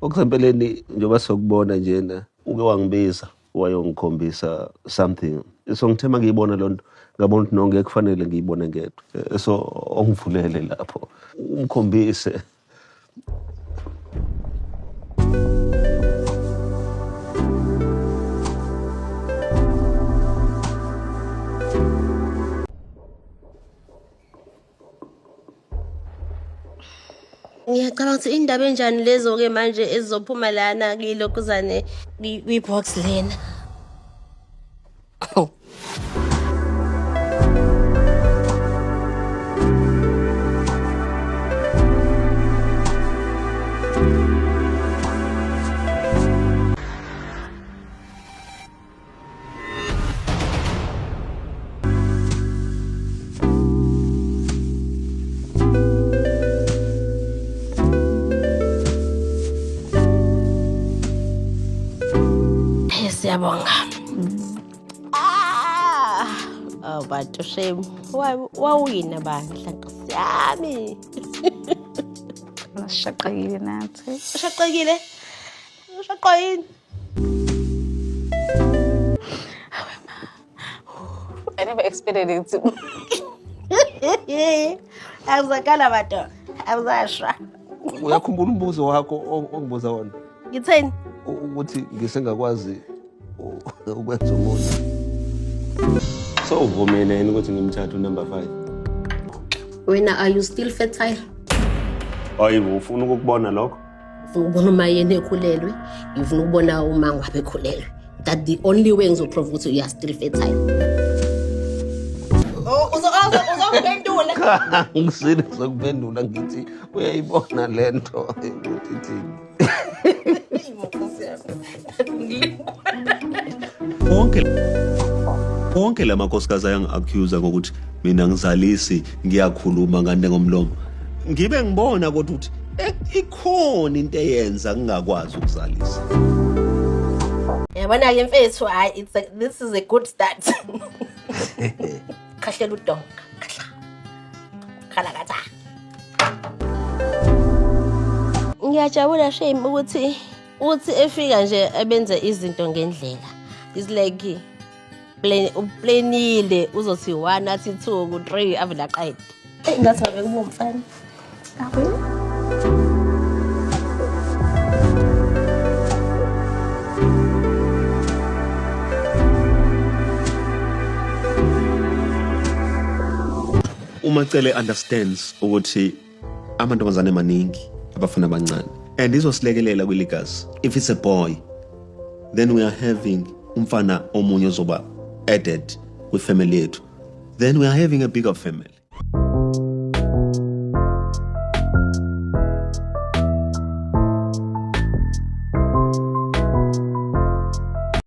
Okusempeleni njengoba sokubona njena uke wangibiza wayongikhombisa something, so ngithe uma ngiyibona loo nto ngabona ukuthi no, ngeke kufanele ngiyibone ngedwa. So ongivulele lapho umkhombise. Ngiyacabanga ukuthi indaba enjani lezo-ke manje ezizophuma lana kilokhuzane kwi-box lena. Oh. Siyabonga. Ah, oh bantu shame. Wawina bandla nkosi yami. Sishaqekile nathi. Ushaqekile? Ushaqwa yini? I never expected it to. Akuzakala madoda, akuzashwa. Uyakhumbula umbuzo wakho ongibuza wona? Ngitheni? Ukuthi ngisengakwazi ukwenza umuntu. So uvumile yini ukuthi ngimthathe unumber 5? Wena, are you still fertile? Hayi, ufuna ukukubona lokho? Ngifuna ukubona uma yena ekhulelwe, ngifuna ukubona uma ngabe ekhulelwe. That the only way ngizoprove ukuthi you are still fertile. Oh, uzongiphendula. Ngisile sokuphendula ngithi uyayibona lento ukuthi ithini. Wonke la makhosikazi ayangi-accuse ngokuthi mina ngizalisi, ngiyakhuluma ngante ngomlomo. Ngibe ngibona kodwa ukuthi ikhona into eyenza ngingakwazi ukuzalisa. Yabona-ke mfethu, hayi, this is a good start. Khahlela udonga, khahla. Khalakatha. Ngiyajabula shame ukuthi uthi efika nje ebenze izinto ngendlela. It's like plan uplanile uzothi 1 athi 2 ku 3 avele aqede. Eyi ngathi ave kube umfana. UMacele understands ukuthi amantombazane maningi, abafana abancane, and izosilekelela kwiligazi. If it's a boy, then we are having umfana omunye ozoba added kwifamily yethu, then we are having a bigger family.